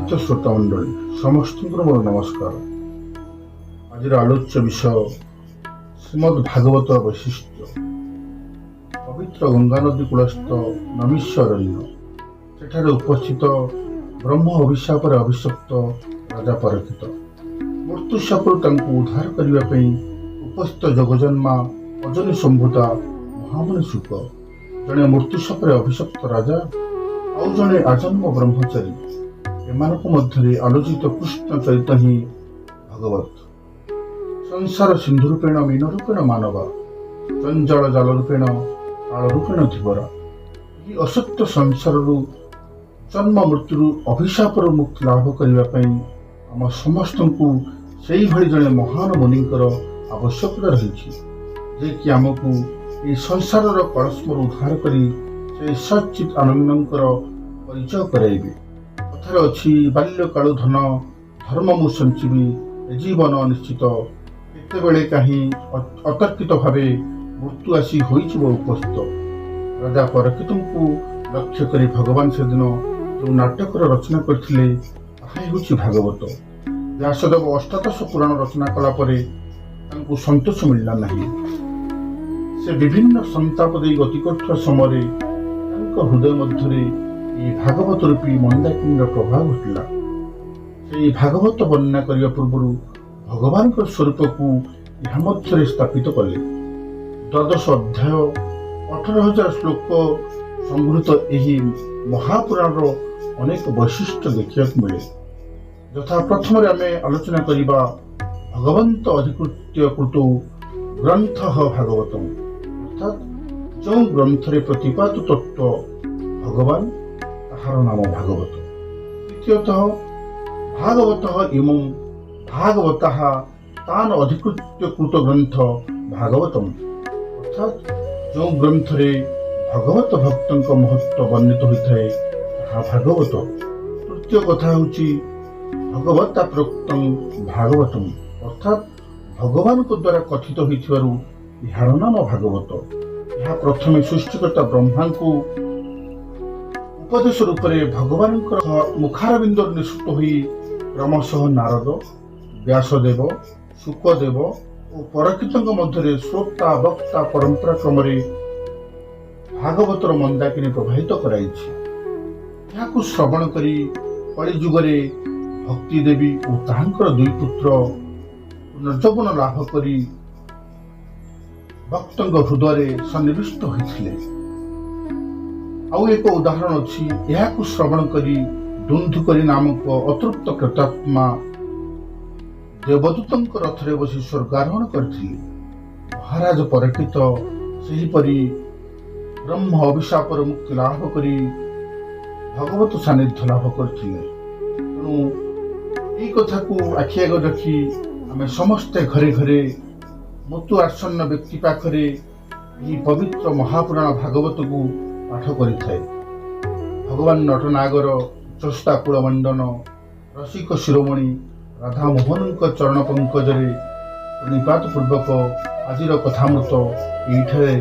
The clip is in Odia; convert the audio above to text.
ସମ୍ମାନିତ ଶ୍ରୋତାମଣ୍ଡଳୀ, ସମସ୍ତଙ୍କର ମୋର ନମସ୍କାର। ଆଜିର ଆଲୋଚ୍ୟ ବିଷୟ ଶ୍ରୀମଦ୍ ଭାଗବତର ବୈଶିଷ୍ଟ୍ୟ। ପବିତ୍ର ଗଙ୍ଗାନଦୀ କୂଳସ୍ଥ ନୈମିଷ ଅରଣ୍ୟ, ସେଠାରେ ଉପସ୍ଥିତ ବ୍ରହ୍ମ ଅଭିଶାପରେ ଅଭିଶପ୍ତ ରାଜା ପରୀକ୍ଷିତ। ମୃତ୍ୟୁଶାପରୁ ତାଙ୍କୁ ଉଦ୍ଧାର କରିବା ପାଇଁ ଉପସ୍ଥିତ ଯୋଗଜନ୍ମା ଅଯୋନି ସମ୍ଭୂତା ମହାମୁନି ଶୁକ। ଜଣେ ମୃତ୍ୟୁଶାପରେ ଅଭିଶପ୍ତ ରାଜା, ଆଉ ଜଣେ ଆଜନ୍ମ ବ୍ରହ୍ମଚାରୀ। ଏମାନଙ୍କ ମଧ୍ୟରେ ଆଲୋଚିତ କୃଷ୍ଣ ଚରିତ ହିଁ ଭାଗବତ। ସଂସାର ସିନ୍ଧୁ ରୂପେଣ ମୀନ ରୂପେଣ ମାନବ, ଜଞ୍ଜାଳ ଜାଲ ରୂପେଣ କାଳ ରୂପେଣ ଧୀବର। ଏହି ଅସତ୍ୟ ସଂସାରରୁ, ଜନ୍ମ ମୃତ୍ୟୁରୁ, ଅଭିଶାପରୁ ମୁକ୍ତି ଲାଭ କରିବା ପାଇଁ ଆମ ସମସ୍ତଙ୍କୁ ସେଇଭଳି ଜଣେ ମହାନ ମୁନିଙ୍କର ଆବଶ୍ୟକତା ରହିଛି, ଯେ କି ଆମକୁ ଏହି ସଂସାରର କଳସ୍ମରୁ ଉଦ୍ଧାର କରି ସେହି ସଚ୍ଚିତ ଆନନ୍ଦଙ୍କର ପରିଚୟ କରାଇବେ। କଥାରେ ଅଛି, ବାଲ୍ୟକାଳୁ ଧନ ଧର୍ମ ମୁଁ ସଞ୍ଚିବି, ଏ ଜୀବନ ଅନିଶ୍ଚିତ, କେତେବେଳେ କାହିଁ ଅତର୍କିତ ଭାବେ ମୃତ୍ୟୁ ଆସି ହୋଇଯିବ ଉପସ୍ଥିତ। ରାଜା ପରୀକ୍ଷିତଙ୍କୁ ଲକ୍ଷ୍ୟ କରି ଭଗବାନ ସେଦିନ ଯେଉଁ ନାଟକର ରଚନା କରିଥିଲେ, ତାହା ହେଉଛି ଭାଗବତ। ବ୍ୟାସଦେବ ଅଷ୍ଟାଦଶ ପୁରାଣ ରଚନା କଲା ପରେ ତାଙ୍କୁ ସନ୍ତୋଷ ମିଳିଲା ନାହିଁ। ସେ ବିଭିନ୍ନ ସନ୍ତାପ ଦେଇ ଗତି କରୁଥିବା ସମୟରେ ତାଙ୍କ ହୃଦୟ ମଧ୍ୟରେ ଏହି ଭାଗବତ ରୂପୀ ମନ୍ଦାକିନୀର ପ୍ରଭାବ ଘଟିଲା। ସେହି ଭାଗବତ ବର୍ଣ୍ଣନା କରିବା ପୂର୍ବରୁ ଭଗବାନଙ୍କ ସ୍ୱରୂପକୁ ଏହା ମଧ୍ୟରେ ସ୍ଥାପିତ କଲେ। 12 ଅଧ୍ୟାୟ, 18,000 ଶ୍ଲୋକ ସଂଗୃହୀତ ଏହି ମହାପୁରାଣର ଅନେକ ବୈଶିଷ୍ଟ୍ୟ ଦେଖିବାକୁ ମିଳେ। ଯଥା ପ୍ରଥମରେ ଆମେ ଆଲୋଚନା କରିବା, ଭଗବନ୍ତ ଅଧିକୃତ୍ୟ କୃତ ଗ୍ରନ୍ଥ ଭାଗବତମ। ଅର୍ଥାତ୍ ଯେଉଁ ଗ୍ରନ୍ଥରେ ପ୍ରତିପାଦ୍ୟ ତତ୍ତ୍ୱ ଭଗବାନ, ତାହାର ନାମ ଭାଗବତ। ଦ୍ୱିତୀୟତଃ, ଭାଗବତ ଇମଂ ଭାଗବତଃ ତାନ ଅଧିକୃତ୍ୟ କୃତ ଗ୍ରନ୍ଥ ଭାଗବତମ। ଅର୍ଥାତ୍ ଯେଉଁ ଗ୍ରନ୍ଥରେ ଭଗବତ ଭକ୍ତଙ୍କ ମହତ୍ଵ ବର୍ଣ୍ଣିତ ହୋଇଥାଏ, ତାହା ଭାଗବତ। ତୃତୀୟ କଥା ହେଉଛି ଭଗବତା ପ୍ରୋକ୍ତଂ ଭାଗବତମ। ଅର୍ଥାତ୍ ଭଗବାନଙ୍କ ଦ୍ୱାରା କଥିତ ହୋଇଥିବାରୁ ଏହାର ନାମ ଭାଗବତ। ଏହା ପ୍ରଥମେ ସୃଷ୍ଟିକର୍ତ୍ତା ବ୍ରହ୍ମାଙ୍କୁ ଉପଦେଶ ରୂପରେ ଭଗବାନଙ୍କର ମୁଖାରବିନ୍ଦରୁ ନିଃସୃତ ହୋଇ କ୍ରମଶଃ ନାରଦ, ବ୍ୟାସଦେବ, ଶୁକଦେବ ଓ ପରୀକ୍ଷିତଙ୍କ ମଧ୍ୟରେ ଶ୍ରୋତା ବକ୍ତା ପରମ୍ପରା କ୍ରମରେ ଭାଗବତର ମନ୍ଦାକିନୀ ପ୍ରବାହିତ କରାଇଛି। ଏହାକୁ ଶ୍ରବଣ କରି କଳିଯୁଗରେ ଭକ୍ତି ଦେବୀ ଓ ତାହାଙ୍କର ଦୁଇ ପୁତ୍ର ପୁନର୍ଯୌବନ ଲାଭ କରି ଭକ୍ତଙ୍କ ହୃଦୟରେ ସନ୍ନିବିଷ୍ଟ ହୋଇଥିଲେ। ଆଉ ଏକ ଉଦାହରଣ ଅଛି, ଏହାକୁ ଶ୍ରବଣ କରି ଦୁନ୍ଧୁକରି ନାମକ ଅତୃପ୍ତ ପ୍ରେତାତ୍ମା ଦେବଦୂତଙ୍କ ରଥରେ ବସି ସ୍ୱର୍ଗାରୋହଣ କରିଥିଲେ। ମହାରାଜ ପରୀକ୍ଷିତ ସେହିପରି ବ୍ରହ୍ମ ଅଭିଶାପର ମୁକ୍ତି ଲାଭ କରି ଭଗବତ ସାନ୍ନିଧ୍ୟ ଲାଭ କରିଥିଲେ। ତେଣୁ ଏଇ କଥାକୁ ଆଖି ଆଗରେ ରଖି ଆମେ ସମସ୍ତେ ଘରେ ଘରେ ମୃତ୍ୟୁ ଆସନ୍ନ ବ୍ୟକ୍ତି ପାଖରେ ଏହି ପବିତ୍ର ମହାପୁରାଣ ଭାଗବତକୁ ପାଠ କରିଥାଏ। ଭଗବାନ ନଟନାଗର ଚଷ୍ଟା କୂଳମଣ୍ଡନ ରସିକ ଶିରୋମଣି ରାଧାମୋହନଙ୍କ ଚରଣ ପଙ୍କଜରେ ପ୍ରଣିପାତ ପୂର୍ବକ ଆଜିର କଥାମୃତ ଏଇଠାରେ